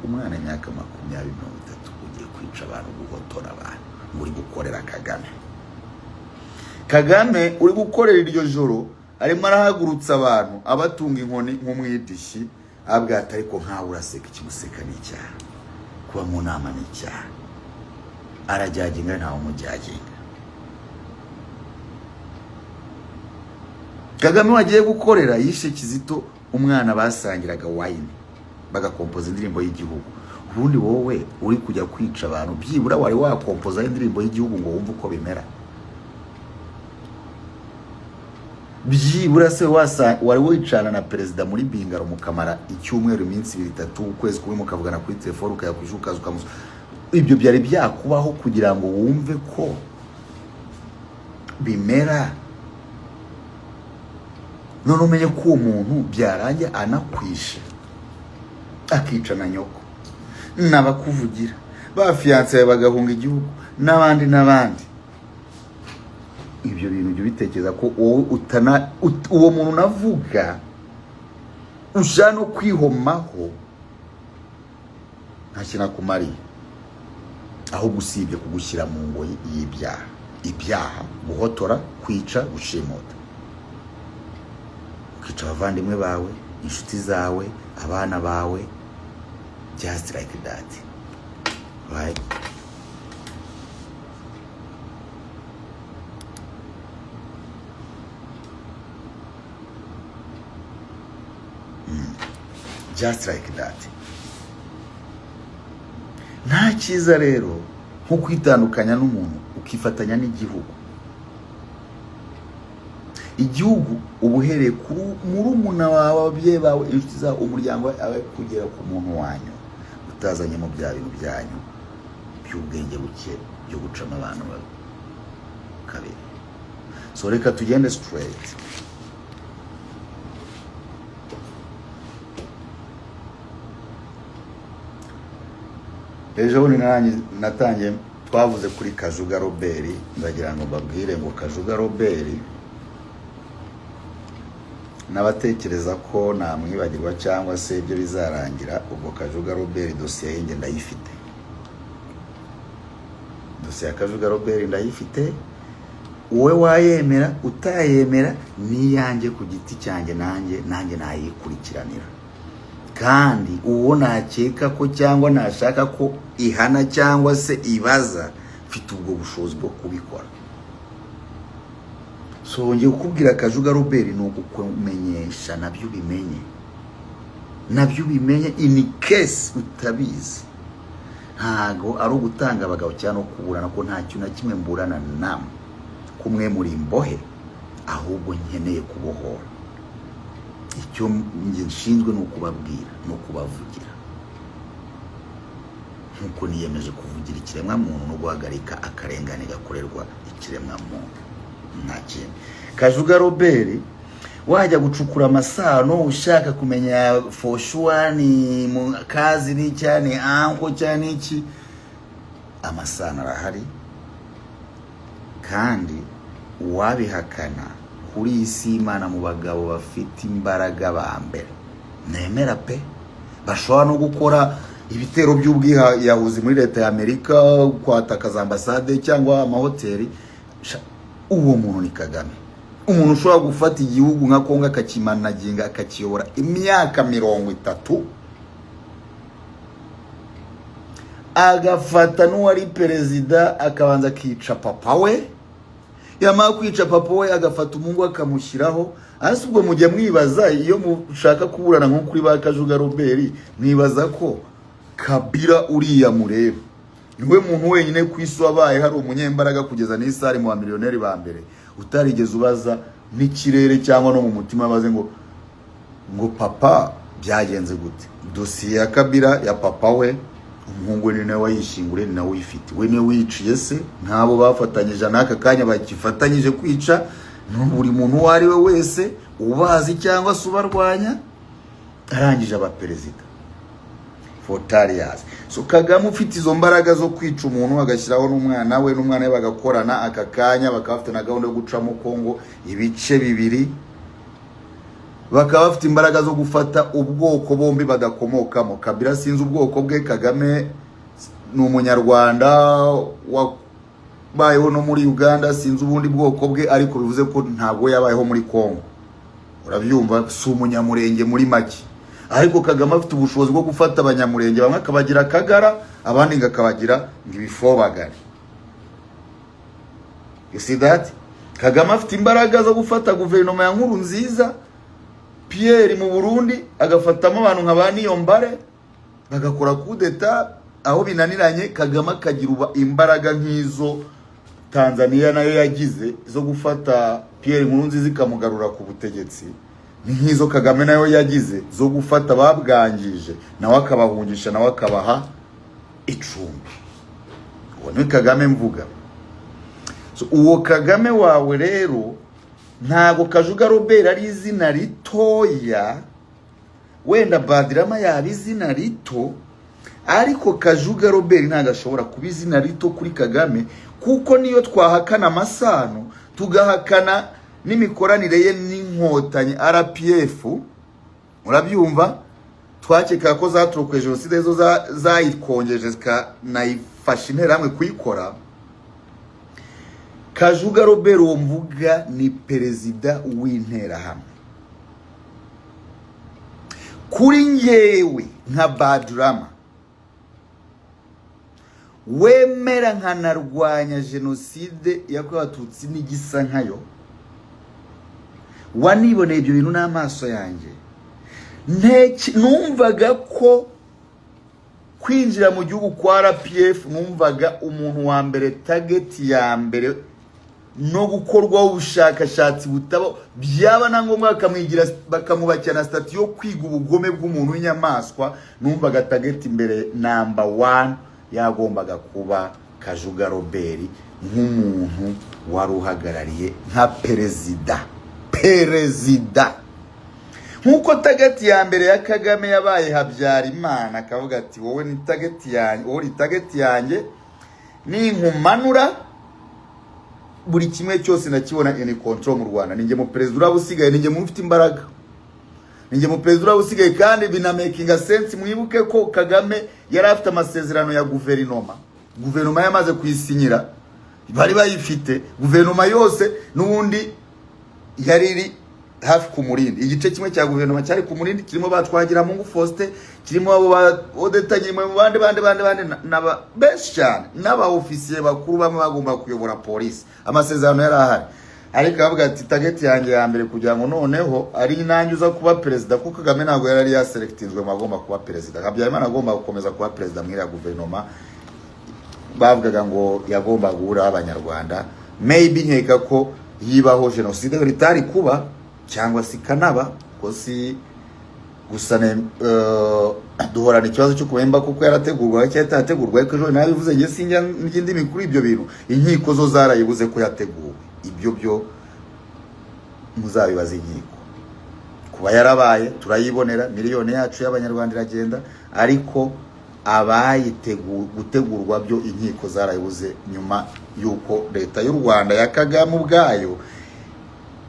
Umwana imyaka 20, 30, ugiye kwica abantu, guhotora abantu, ngo uri gukorera Kagame. Kagame uri gukorera iryo joro arimo arahagurutsa abantu, abatunga inkoni nk'umwidishyi, abwira ati: "Ariko nkawe uraseka, ikiguseka ni icyaha, kuba mu nama ni icyaha." Arajyaginga, ntawe umujyaginga. Kagame wagiye gukorera yishe Kizito, umwana basangiraga wine bagakompoza indirimbo y'igihugu. Ubundi wowe uri kujya kwica abantu, byibura wari wakompoza indirimbo y'igihugu ngo wumve uko bimera? Byibura se wasa wari wicana na perezida muri bungalow, mukamara icyumweru, iminsi 2, 3, ukwezi kumwe, mukavugana kuri telefone, ukayakwishyura, ukaza ukamusa? Ibyo byari byakubaho kugira ngo wumve ko bimera? None umenye ko uwo muntu byarangiye anakwishe, akica na nyoko n'abakuvugira, ba fiancé bawe bagahunga igihugu, n'abandi n'abandi. Ibyo bintu jya ubitekereza ko wowe utana uwo muntu unavuga ushaka no kwihomaho, nta kintu akumariye, ahubwo usibye kugushyira mu ngoyi y'ibyaha. Ibyaha: guhotora, kwica, gushimuta, ukica abavandimwe bawe, inshuti zawe, abana bawe, just like that, right? Just like that. Nta cyiza rero nko kwitandukanya n'umuntu, ukifatanya n'igihugu. Igihugu uba uhereye kuri murumuna wawe, ababyeyi bawe, inshuti zawe, umuryango wawe, kugera ku muntu wanyu, utazanyemo bya bintu byanyu by'ubwenge buke byo gucamo abantu kabiri. So reka tugende straight. Ejo bundi natangiye, twavuze kuri Kajuga Robert. Ndagira ngo mbabwire ngo Kajuga Robert, n'abatekereza ko namwibagirwa cyangwa se ibyo bizarangira ubwo, Kajuga Robert dosiye ye njye ndayifite. Dosiye ya Kajuga Robert ndayifite. Wowe wayemera, utayemera, n'iyanjye ku giti cyanjye, nanjye nayikurikiranira. Kandi uwo nakeka ko cyangwa nashaka ko ihana cyangwa se ibaza, mfite ubwo bushobozi bwo kubikora. So ngiye kukubwira, Kajuga Robert ni ukukumenyesha, nabyo ubimenye, nabyo ubimenye in case utabizi. Ntago ari ugutanga abagabo cyangwa no kuburana, ko nta kintu na kimwe mburana namwe, kumwe muri imbohe, ahubwo nkeneye kubohora. Icyo njye nshinzwe ni ukubabwira no kubavugira, nk'uko niyemeje kuvugira ikiremwamuntu no guhagarika akarengane gakorerwa ikiremwamuntu, nta kindi. Kajuga Robert, wajya gucukura amasano ushaka kumenya for sure ni mu kazi ni cyane anko cyane iki, amasano arahari. Kandi uwabihakana, kuri iyi si Imana, mu bagabo bafite imbaraga ba mbere nemera pe, bashobora no gukora ibitero by'ubwiyahuzi muri leta ya Amerika, kwataka za ambasade cyangwa amahoteli, uwo muntu ni Kagame. Umuntu ushobora gufata igihugu nka Kongo akakimanaginga, akakiyobora imyaka 30, agafata n'uwari perezida akabanza akica papa we, yamara kwica papa we agafata umuhungu akamushyiraho hasi. Ubwo mujya mwibaza, iyo mushaka kuburana nko kuri ba Kajuga Robert, mwibaza ko Kabila uriya mureba niwe muntu wenyine ku isi wabaye hari umunyembaraga kugeza n'isaha mu bamiliyoneri ba mbere, utarigeze ubaza n'ikirere cyangwa no mu mutima baze ngo papa byagenze gute? Dosiye ya Kabila ya papa we, umuhungu we ni nawe wayishinguriye, ni nawe uyifite, we niwe wiciye se, ntabo bafatanyije n'aka kanya bagifatanyije kwica. Ni buri muntu uwo ari we wese ubazi cyangwa se ubarwanya, arangije aba perezida for 30 years. So Kagame ufite izo mbaraga zo kwica umuntu, agashyiraho n'umwana we, n'umwana we bagakorana, aka kanya bakaba bafite na gahunda yo gucamo Kongo ibice bibiri. Bakaba bafite imbaraga zo gufata ubwoko bombi badakomokamo. Kabila sinzi ubwoko bwe, Kagame ni Umunyarwanda wabayeho no muri Uganda, sinzi ubundi bwoko bwe, ariko bivuze ko ntabwo yabayeho muri Congo, urabyumva, si Umunyamurenge muri make. Ariko Kagame afite ubushobozi bwo gufata Abanyamurenge bamwe akabagira akagara, abandi ngo akabagira ngo ibifobagare. You see that? Kagame afite imbaraga zo gufata guverinoma ya Nkurunziza Pierre mu Burundi, agafatamo abantu nka ba Niyombare bagakora kudeta. Aho binaniranye, Kagame akagira imbaraga nk'izo Tanzania nayo yagize zo gufata Pierre Nkurunziza ikamugarura ku butegetsi, ni nk'izo Kagame nayo yagize zo gufata babwangije, nawe akabahungisha, nawe akabaha icumbi. Uwo ni Kagame mvuga. So, uwo Kagame wawe rero, ntabwo Kajuga Robert ari izina ritoya. Wenda Badrama yaba izina rito, ariko Kajuga Robert ntabwo ashobora kuba izina rito kuri Kagame, kuko niyo twahakana amasano, tugahakana n'imikoranire ye n'Inkotanyi RPF, urabyumva, twakeka ko zaturukuye jenoside, zo zayikongeje zikanayifasha Interahamwe kuyikora. Kajuga Robert uwo mvuga ni perezida w'Interahamwe. Kuri njyewe nka Badrama wemera nkanarwanya jenoside yakorewe Abatutsi n'igisa nkayo, waniboneye ibyo bintu n'amaso yanjye, numvaga ko kwinjira mu gihugu kwa RPF, numvaga umuntu wa mbere, target ya mbere no gukorwaho ubushakashatsi butaba, byaba na ngombwa bakamwigira, bakamwubakira na statue yo kwiga ubugome bw'umuntu w'inyamaswa, numvaga target imbere number one yagombaga kuba Kajuga Robert, nk'umuntu wari uhagarariye nka perezida, nk'uko target ya mbere ya Kagame yabaye Habyarimana, akavuga ati: "Wowe ni target yanjye, wowe uri target yanjye, ninkumanura buri kimwe cyose ndakibona in control mu Rwanda. Ninjye mu perezida uraba usigaye, ninjye mu ufite imbaraga, ninjye mu perezida uraba usigaye." Kandi binamakinga sense. Mwibuke ko Kagame yari afite amasezerano ya guverinoma, guverinoma yamaze kuyisinyira, bari bayifite guverinoma yose. N'ubundi yari iri hafi ku Murindi. Igice kimwe cya guverinoma cyari ku Murindi, kirimo ba Twagiramungu Faustin, kirimo abo ba Odeta, kirimo mu bandi bandi bandi bandi n'aba benshi cyane, n'aba ofisiye bakuru bamwe bagomba kuyobora polisi. Amasezerano yari ahari, ariko avuga ati: "Target yanjye ya mbere, kugira ngo noneho ari nanjye uza kuba perezida," kuko Kagame ntabwo yari yaselectinzwe mu agomba kuba perezida. Habyarimana agomba gukomeza kuba perezida muri iriya guverinoma bavugaga ngo yagomba guhuraho Abanyarwanda. Maybe nkeka ko yibaho jenoside ritari kuba, cyangwa se ikanaba, ko si gusa duhorana ikibazo cyo kubemba kuko yarategurwa cyangwa itategurwa. Ariko ejo nabivuze, njye sinjya ndimi kuri ibyo bintu. Inkiko zo zarayibuze ko yateguwe. Ibyo byo muzabibaza inkiko. Kuba yarabaye turayibonera, miliyoni yacu y'Abanyarwanda iragenda, ariko abayitegu gutegurwa byo inkiko zarayibuze, nyuma y'uko leta y'u Rwanda ya Kagame ubwayo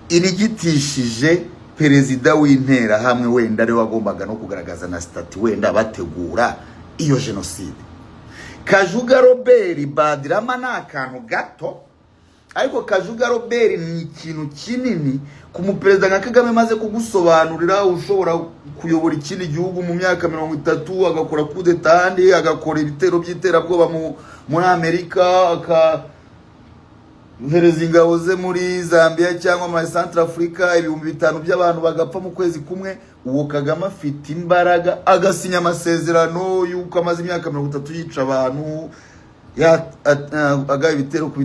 irigitishije perezida w'Interahamwe, wenda ariwe wagombaga no kugaragaza na statue wenda bategura iyo jenoside. Kajuga Robert Badrama ni akantu gato, ariko Kajuga Robert ni ikintu kinini ku muperezida nka Kagame. Maze kugusobanurira, ushobora kuyobora ikindi gihugu mu myaka 30, agakora kudeta ahandi, agakora ibitero by'iterabwoba muri Amerika, akahereza ingabo ze muri Zambia cyangwa muri Central Africa, 5000 by'abantu bagapfa mu kwezi kumwe. Uwo Kagame afite imbaraga, agasinya amasezerano y'uko amaze imyaka 30 yica abantu, agaba ibitero ku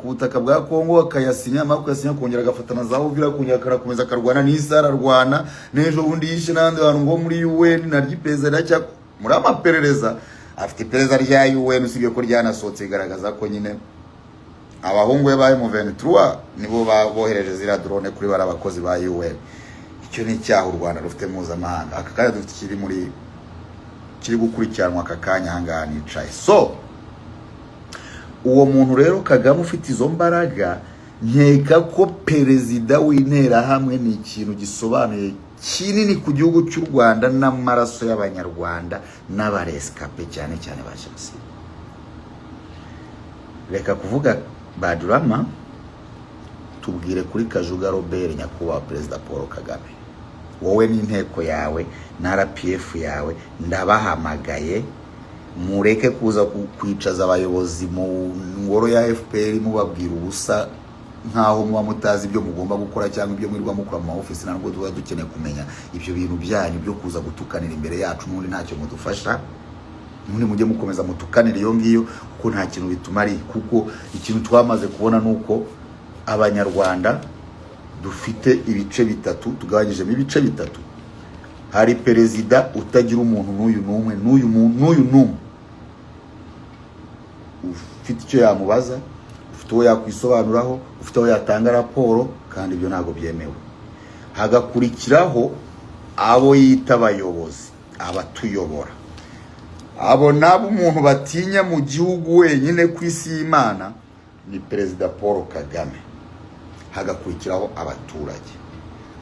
butaka bwa Kongo, akayasinya. Amara kuyasinya akongera agafata na za Uvira, akongera akarakomeza akarwana n'isi, ararwana n'ejo bundi yishe n'abandi bantu ngo muri UN naryo iperereza riracya muri amaperereza, afite iperereza rya UN, usibye ko ryanasohotse rigaragaza ko nyine abahungu be ba M23 nibo bohereje ziriya drone kuri bari abakozi ba UN. Icyo ni icyaha u Rwanda rufite mpuzamahanga. Aka kanya dufite kiri muri kiri gukurikiranwa aka kanya ahangaha nicaye. So uwo muntu rero Kagame ufite izo mbaraga, nkeka ko perezida w'Interahamwe ni ikintu gisobanuye. kinini ku gihugu cy'u Rwanda n'amaraso y'Abanyarwanda n'aba rescapés, cyane cyane ba jenoside. Reka kuvuga Badrama, tubwire kuri Kajuga Robert. Nyakubahwa Perezida Paul Kagame, wowe n'inteko yawe na RPF yawe, ndabahamagaye, mureke kuza kwicaza abayobozi mu ngoro ya FPR mubabwira ubusa nkaho muba mutazi ibyo mugomba gukora cyangwa ibyo mwirirwa mukora mu ma ofisi. Ntabwo tuba dukeneye kumenya ibyo bintu byanyu byo kuza gutukanira imbere yacu. N'ubundi ntacyo mudufasha. N'ubundi mujye mukomeza mutukanire iyo ngiyo, kuko nta kintu bitumariye. Kuko ikintu twamaze kubona ni uko Abanyarwanda dufite ibice bitatu, tugabanyijemo ibice bitatu. Hari perezida utagira umuntu n'uyu n'umwe n'uyu n'uyu n'umwe ufite icyo yamubaza, ufite uwo yakwisobanuraho, ufite aho yatanga raporo, kandi ibyo ntabwo byemewe. Hagakurikiraho abo yita abayobozi, abatuyobora. Abo nabo umuntu batinya mu gihugu wenyine ku isi y'Imana ni Perezida Paul Kagame. Hagakurikiraho abaturage.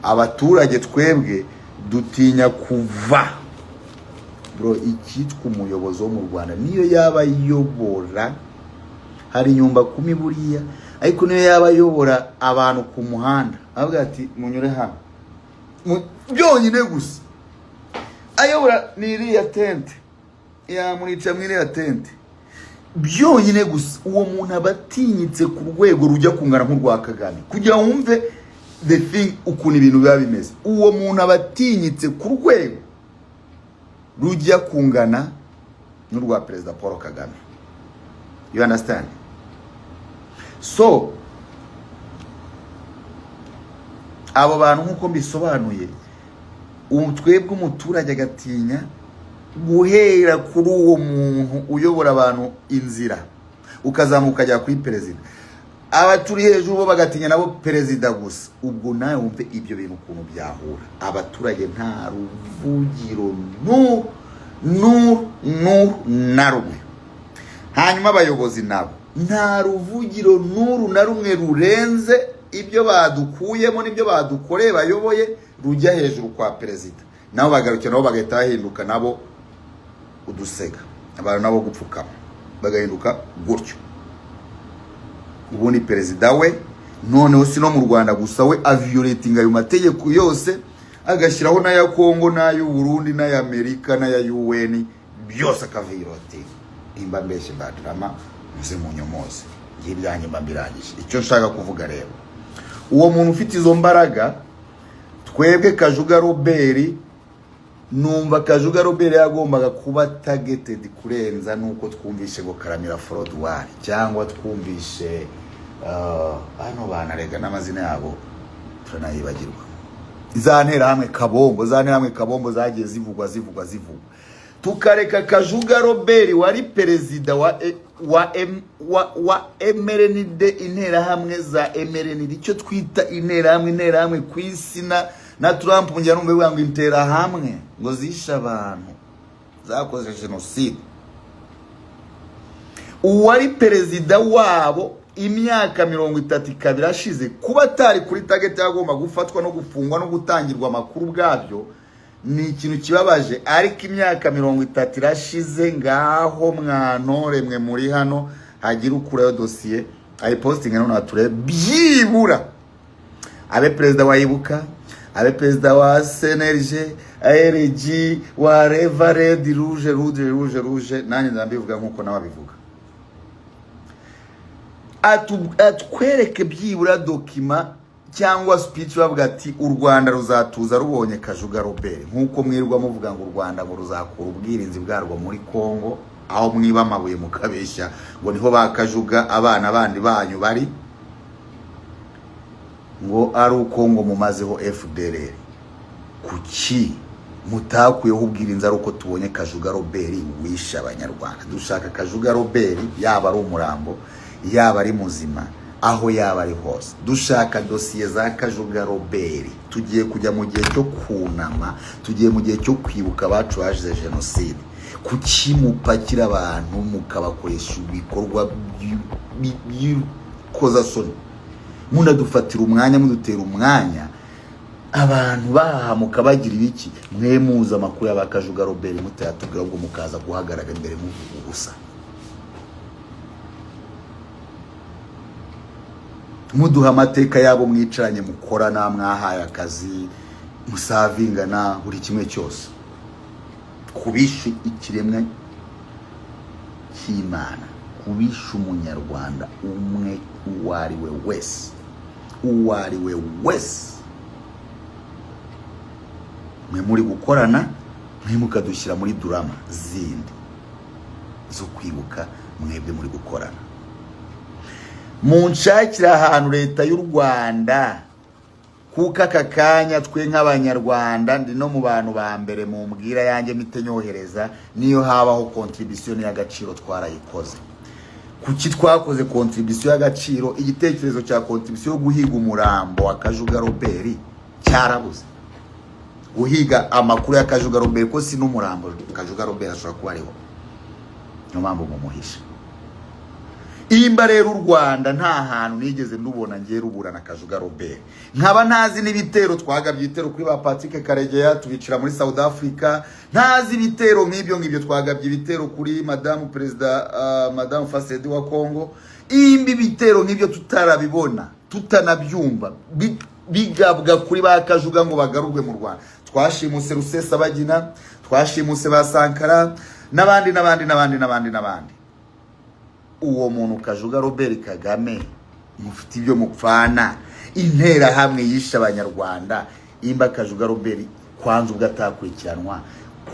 Abaturage twebwe dutinya kuva, bro, icyitwa umuyobozi wo mu Rwanda, niyo yaba ayobora, hari inyumba kumi buriya, ariko niyo yaba ayobora abantu ku muhanda avuga ati: "Munyure hano," byonyine gusa ayobora ni iriya tente, yamurica mu iriya tente byonyine gusa, uwo muntu aba atinyitse ku rwego rujya kungana nk'urwa Kagame. Kugira ngo wumve the thing, ukuntu ibintu biba bimeze, uwo muntu aba atinyitse ku rwego rujya kungana n'urwa Perezida Paul Kagame. You understand? So abo bantu, nk'uko mbisobanuye, twebwe umuturage agatinya guhera kuri uwo muntu uyobora abantu inzira, ukazamuka ukajya kuri perezida. Abaturi hejuru bo bagatinya nabo perezida gusa. Ubwo nawe wumve ibyo bintu ukuntu byahura. Abaturage nta ruvugiro nu nu nu na rumwe. Hanyuma abayobozi nabo nta ruvugiro n'uru na rumwe rurenze ibyo badukuyemo n'ibyo badukoreye bayoboye, rujya hejuru kwa perezida. Nabo bagarukira, nabo bagahita bahinduka nabo udusega, abantu nabo gupfukama bagahinduka gutyo. Ubundi perezida we noneho si no mu Rwanda gusa, we aviolatinga ayo mategeko yose, agashyiraho n'aya Kongo n'ay'u Burundi n'ay'Amerika n'aya UN, byose akaviolatinga. Nimba mbeshye, Badrama, muze munyomoze. Ngiye ibyanjye mba mbirangije. Icyo nshaka kuvuga rero, uwo muntu ufite izo mbaraga, twebwe Kajuga Robert, numva Kajuga Robert yagombaga kuba targeted kurenza nuko twumvishe ngo Karamira Frodouard, cyangwa twumvishe hano banarega n'amazina yabo turanayibagirwa, za Nterahamwe Kabombo, za Nterahamwe Kabombo zagiye zivugwa, zivugwa, zivugwa, tukareka Kajuga Robert wari perezida wa M, wa MRND, Interahamwe za MRND, icyo twita Interahamwe. Interahamwe ku isi na Trump njya numva bivuga ngo Interahamwe ngo zishe abantu, zakoze jenoside. Uwari perezida wabo imyaka 30 ikaba irashize, kuba atari kuri target yagomba gufatwa no gufungwa no gutangirwa amakuru ubwabyo ni ikintu kibabaje. Ariko imyaka 30 irashize. Ngaho mwanore mwe muri hano, hagira ukurayo dosiye ayipostinga none turebe byibura, abe perezida wa Ibuka, abe perezida wa CNLG, ARG, wa Reva, Red, Rouge, Rouge, Rouge, Rouge, nanjye ndambivuga nkuko nawe abivuga. Atwereke byibura document cyangwa speech bavuga ati: "U Rwanda ruzatuza rubonye Kajuga Robert." Nk'uko mwirirwa muvuga ngo u Rwanda ngo ruzakura ubwirinzi bwarwo muri Congo, aho mwiba amabuye mukabeshya ngo niho ba Kajuga abana bandi banyu bari, ngo ari uko ngo mumazeho FDLR. Kuki mutakuyeho ubwirinzi ari uko tubonye Kajuga Robert wishe Abanyarwanda? Dushaka Kajuga Robert, yaba ari umurambo, yaba ari muzima, aho yaba ari hose, dushaka dosiye za Kajuga Robert. Tugiye kujya mu gihe cyo kunama, tugiye mu gihe cyo kwibuka abacu bazize jenoside. Kuki mupakira abantu mukabakoresha ibikorwa by'urukozasoni, munadufatira umwanya, mudutera umwanya? Abantu bahahamuka bagira ibiki? Mwe muzi amakuru y'abakajuga Robert, mutayatubwira, ahubwo mukaza guhagarara imbere muvuga ubusa, muduha amateka yabo mwicaranye, mukorana, mwahaye akazi, musavingana, buri kimwe cyose. Kubisha ikiremwa cy'Imana, kubisha umunyarwanda umwe uwo ari we wese, uwo ari we wese, mwe muri gukorana, mwe mukadushyira muri drama zindi zo kwibuka. Mwebwe muri gukorana, munshakira ahantu leta y'u Rwanda, kuko aka kanya twe nk'abanyarwanda, ndi no mu bantu ba mbere mumbwira yanjye mpite nyohereza. Niyo habaho contribution y'agaciro, twarayikoze. Kuki twakoze contribution y'agaciro? Igitekerezo cya contribution yo guhiga umurambo wa Kajuga Robert cyarabuze. Guhiga amakuru ya Kajuga Robert, ko si n'umurambo, Kajuga Robert ashobora kuba ariho, niyo mpamvu mumuhisha. Imba rero u Rwanda nta hantu nigeze ndubona ngiye ruburana Kajuga Robert, nkaba ntazi n'ibitero twagabye, ibitero kuri ba Patrick Karegeya tubicira muri South Africa, ntazi ibitero nk'ibyo ngibyo twagabye, ibitero kuri madamu perezida, madamu Fasedi wa Congo. Imba ibitero nk'ibyo tutarabibona, tutanabyumva bigabwa kuri ba Kajuga ngo bagarurwe mu Rwanda, twashimuse Rusesabagina, twashimuse ba Sankara n'abandi n'abandi n'abandi n'abandi n'abandi. Uwo muntu Kajuga Robert Kagame mufite ibyo mupfana, interahamwe yishe abanyarwanda, imba Kajuga Robert kwanza ubwo atakurikiranwa,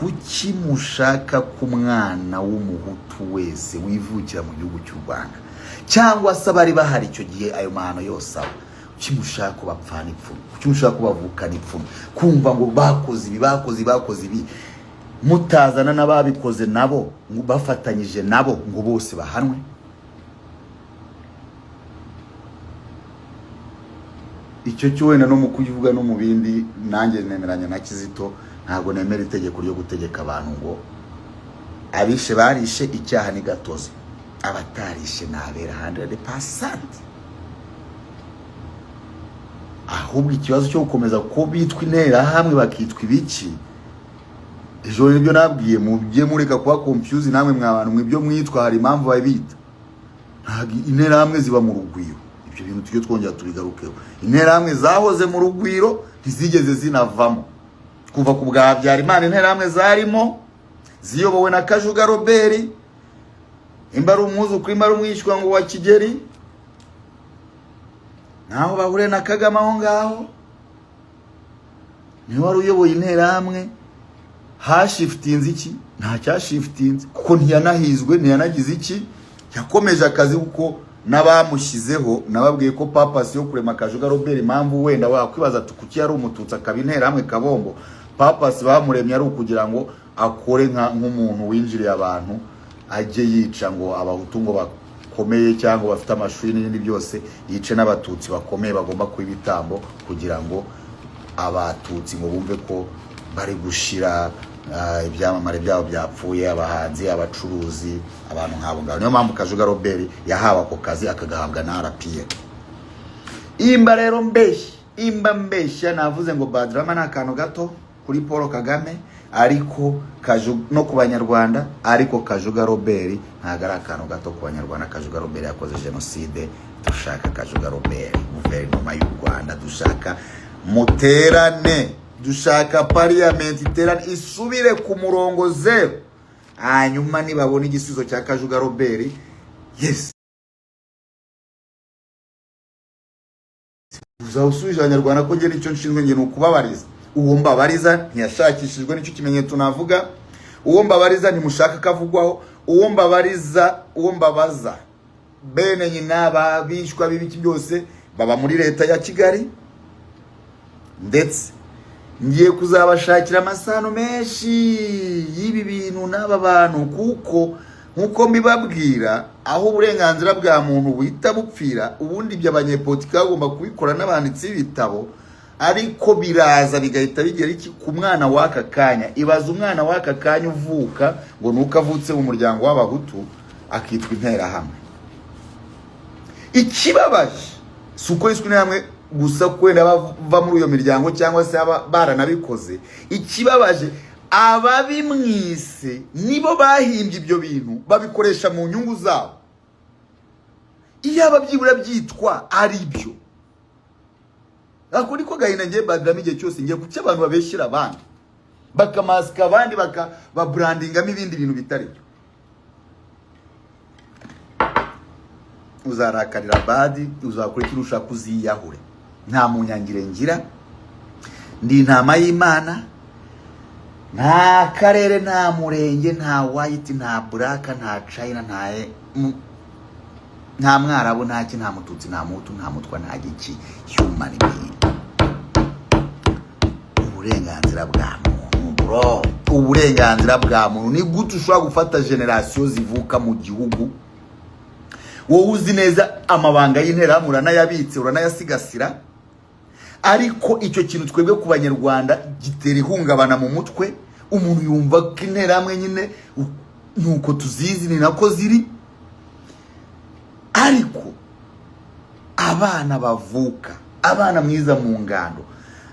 kuki mushaka ko umwana w'umuhutu wese wivukira mu gihugu cy'u Rwanda, cyangwa se abari bahari icyo gihe ayo mahano yose aba, kuki mushaka ko bapfana ipfunwe? Kuki mushaka ko bavukana ipfunwe, kumva ngo bakoze ibi, bakoze ibi, bakoze ibi, mutazana n'ababikoze nabo ngo bafatanyije nabo ngo bose bahanwe? Icyo cyo wenda no mu kubivuga no mu bindi, nanjye nemeranya na Kizito. Ntabwo nemera itegeko ryo gutegeka abantu ngo abishe barishe, icyaha ni gatozi, abatarishe nabera 100%. Ahubwo ikibazo cyo gukomeza ko bitwa interahamwe, bakitwa ibiki, ejo nibyo nabwiye, mujye mureka kuba confuse namwe mwa bantu mwe. Ibyo mwitwa hari impamvu babita. Ntabwo interahamwe ziba mu Rugwiro. Ibyo bintu tujye twongera tubigarukeho. Interahamwe zahoze mu Rugwiro, ntizigeze zinavamo kuva ku bwa Habyarimana. Interahamwe zarimo ziyobowe na Kajuga Robert, imba ari umwuzukuru, imba ari umwishywa ngo wa Kigeli, naho bahuriye na Kagame aho ngaho, niwe wari uyoboye interahamwe. Hashifitinze iki? Nta cyashifitinze, kuko ntiyanahizwe, ntiyanagize iki, yakomeje akazi, kuko n'abamushyizeho nababwiye ko purpose yo kurema Kajuga Robert, impamvu wenda wakwibaza ati kuki yari umututsi akaba interahamwe kabombo, purpose bamuremye ari ukugira ngo akore nk'umuntu winjiriye abantu, ajye yica ngo abahutu ngo bakomeye cyangwa bafite amashuri n'ibindi byose, yice n'abatutsi bakomeye bagomba kuba ibitambo, kugira ngo abatutsi ngo bumve ko bari gushira, ibyamamare byabo byapfuye, abahanzi, abacuruzi, abantu nk'abo ngabo. Niyo mpamvu Kajuga Robert yahawe ako kazi, akagahabwa na RPA. Imba rero mbeshya, imba mbeshya, navuze ngo Badrama ni akantu gato kuri Paul Kagame, ariko no ku banyarwanda, ariko Kajuga Robert ntabwo ari akantu gato ku banyarwanda. Kajuga Robert yakoze jenoside. Dushaka Kajuga Robert, guverinoma y'u Rwanda dushaka muterane, dushaka parliament iterane, isubire ku murongo zero, hanyuma nibabona igisubizo cya Kajuga Robert, yes, uzawusubije abanyarwanda, ko njye nicyo nshinzwe, njye ni ukubabariza. Uwo mbabariza ntiyashakishijwe, nicyo kimenyetso navuga. Uwo mbabariza ntimushaka kavugwaho. Uwo mbabariza, uwo mbabaza, bene nyina babishwa b'ibiki byose baba muri leta ya Kigali, ndetse ngiye kuzabashakira amasano menshi y'ibi bintu n'aba bantu, kuko nkuko mbibabwira, aho uburenganzira bwa muntu buhita bupfira, ubundi ibyo abanyepolitiki bagomba kubikora n'abanditsi b'ibitabo, ariko biraza bigahita bigera iki ku mwana w'aka kanya. Ibaza umwana w'aka kanya uvuka ngo nuko avutse mu muryango w'abahutu akitwa interahamwe. Ikibabaje si uko yiswe interahamwe. gusa kwenda bava muri iyo miryango cyangwa se baranabikoze. Ikibabaje, ababimwise nibo bahimbye ibyo bintu, babikoresha mu nyungu zabo. Iyaba byibura byitwa ari byo. Ako niko gahinda ngiye badrama igihe cyose ngiye kuki abantu babeshyira abandi, bakamasika abandi, bakababrandingamo ibindi bintu bitari byo. Uzarakarira Badi, uzakora ikintu ushaka, uziyahure. Nta munyangire ngira, ndi intama y'Imana. Nta karere, nta murenge, nta white, nta black, nta China, nta mwarabu, nta ki, nta mututsi, nta muhutu, nta mutwa, nta giki. Human being, uburenganzira bwa muntu, bro, uburenganzira bwa muntu. Ni gute ushobora gufata generation zivuka mu gihugu, wowe uzi neza amabanga y'Interahamwe, uranayabitse, uranayasigasira? Ariko icyo kintu twebwe ku Banyarwanda gitera ihungabana mu mutwe. Umuntu yumva ko Interahamwe nyine nuko tuzizi, ni nako ziri. Ariko abana bavuka, abana mwiza mu ngando,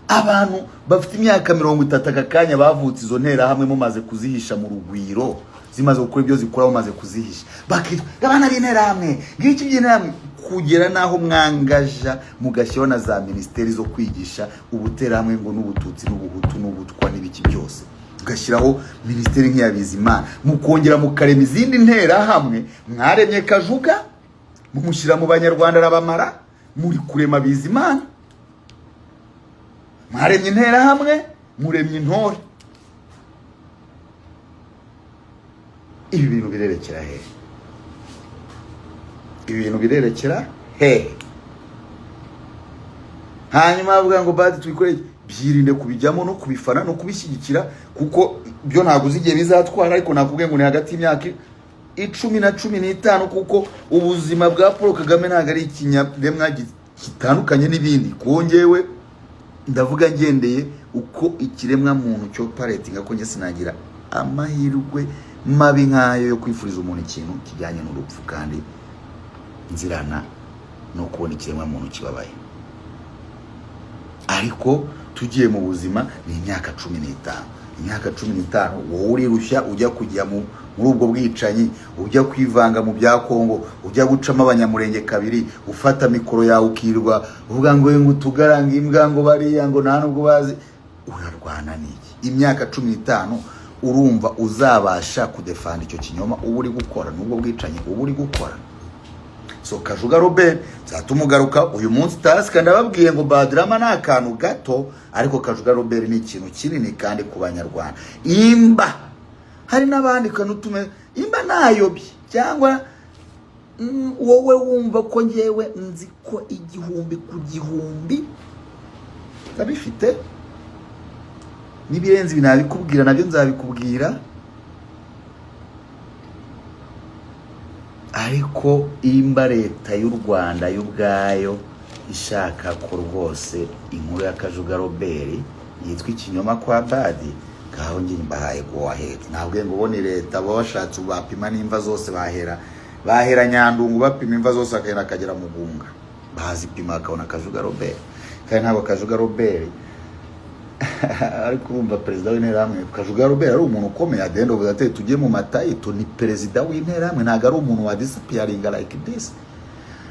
abantu bafite imyaka 30 aka kanya, bavutse izo Nterahamwe mumaze kuzihisha mu Rugwiro, zimaze gukora ibyo zikora, mumaze kuzihisha, bakitwa abana b'Interahamwe, ngiki by'Interahamwe, kugera n'aho mwangaja mugashyiraho na za minisiteri zo kwigisha ubuterahamwe ngo n'ubututsi n'ubuhutu n'ubutwa n'ibiki byose, mugashyiraho minisiteri nk'iya Bizimana, mukongera mukarema izindi Nterahamwe. Mwaremye Kajuga, mumushyira mu Banyarwanda arabamara, muri kurema Bizimana. Mwaremye Interahamwe, muremye intore. Ibi bintu birerekera hehe? Ibi bintu birerekera hehe? Hanyuma bavuga ngo Badi tubikore. Byirinde kubijyamo no kubifana no kubishyigikira, kuko byo ntabwo uzi igihe bizatwara. Ariko nakubwiye ngo ni hagati y'imyaka 10 na 15, kuko ubuzima bwa Paul Kagame ntabwo ari ikinyaremwa gitandukanye n'ibindi. Kongewe ndavuga ngendeye uko ikiremwa muntu cyo paretinga, ko njye sinagira amahirwe mabi nk'ayo yo kwifuriza umuntu ikintu kijyanye n'urupfu, kandi nzirana no kubona ikiremwa muntu kibabaye. Ariko tugiye mu buzima, ni imyaka 15. Imyaka 15 wowe urirushya ujya kujya muri ubwo bwicanyi, ujya kwivanga mu bya Kongo, ujya gucamo Abanyamurenge kabiri, ufata mikoro yawe ukirwa uvuga ngo ngo utugaranga imbwa, ngo bariya ngo nta nubwo bazi urarwana n'iki. Imyaka 15 urumva uzabasha kudefanda icyo kinyoma uba uri gukora n'ubwo bwicanyi uba uri gukora? So Kajuga Robert nzatumugaruka uyu munsi tasika. Ndababwiye ngo Badrama ni akantu gato, ariko Kajuga Robert ni ikintu kinini. Kandi ku Banyarwanda, imba hari n'abandi kanutume, imba nayobye cyangwa wowe wumva ko ngewe nzi ko 1000 ku 1000 ndabifite, n'ibirenze ibi nabikubwira, nabyo nzabikubwira. Ariko imba leta y'u Rwanda y'ubwayo ishaka ko rwose inkuru ya Kajuga Robert yitwa ikinyoma kwa Badi, ngaho njye mbahaye go ahead. Ntabwo ngo ubone leta baba bashatse bapima n'imva zose, bahera Nyandungu bapima imva zose, akagenda akagera Mugunga, bazipima bakabona Kajuga Robert. Kandi ntabwo Kajuga Robert, ariko urumva perezida w'Interahamwe Kajuga Robert ari umuntu ukomeye. At the end of the day, tujye mu matayito, ni perezida w'Interahamwe, ntabwo ari umuntu wa disappearing like this.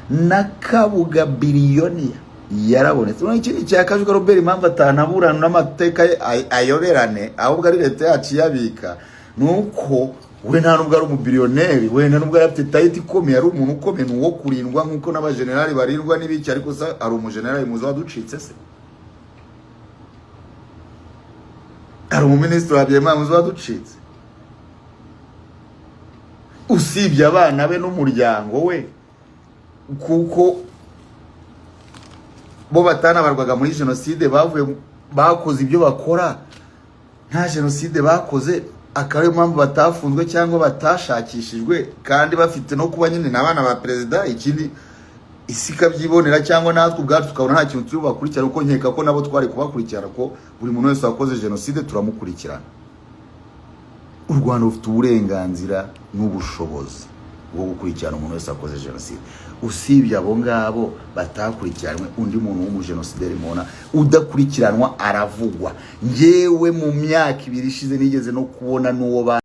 Na Kabuga biliyoniya yarabonetse. Urabona ikindi cya Kajuga Robert, impamvu atanaburana n'amateka ye ayoberane, ahubwo ari leta yacu iyabika, ni uko we nta nubwo ari umubiliyoneri, we nta nubwo yari afite title ikomeye. Ari umuntu ukomeye, ni uwo kurindwa nk'uko n'abajenerali barindwa n'ibiki. Ariko se hari umujenerali muzi waducitse? Se hari umuminisitiri wa Habyarimana muzi waducitse, usibye abana be n'umuryango we, kuko bo batanabarwaga muri jenoside, bavuye bakoze ibyo bakora nta jenoside bakoze, akaba ariyo mpamvu batafunzwe cyangwa batashakishijwe, kandi bafite no kuba nyine n'abana ba perezida. Ikindi isi ikabyibonera, cyangwa natwe ubwacu tukabona nta kintu turi bubakurikirane, kuko nkeka ko nabo twari kubakurikirana, ko buri muntu wese wakoze jenoside turamukurikirana. U Rwanda rufite uburenganzira n'ubushobozi bwo gukurikirana umuntu wese wakoze jenoside. Usibye abo ngabo batakurikiranwe, undi muntu w'umujenosideri mubona udakurikiranwa aravugwa. Njyewe mu myaka 2 ishize nigeze no kubona n'uwo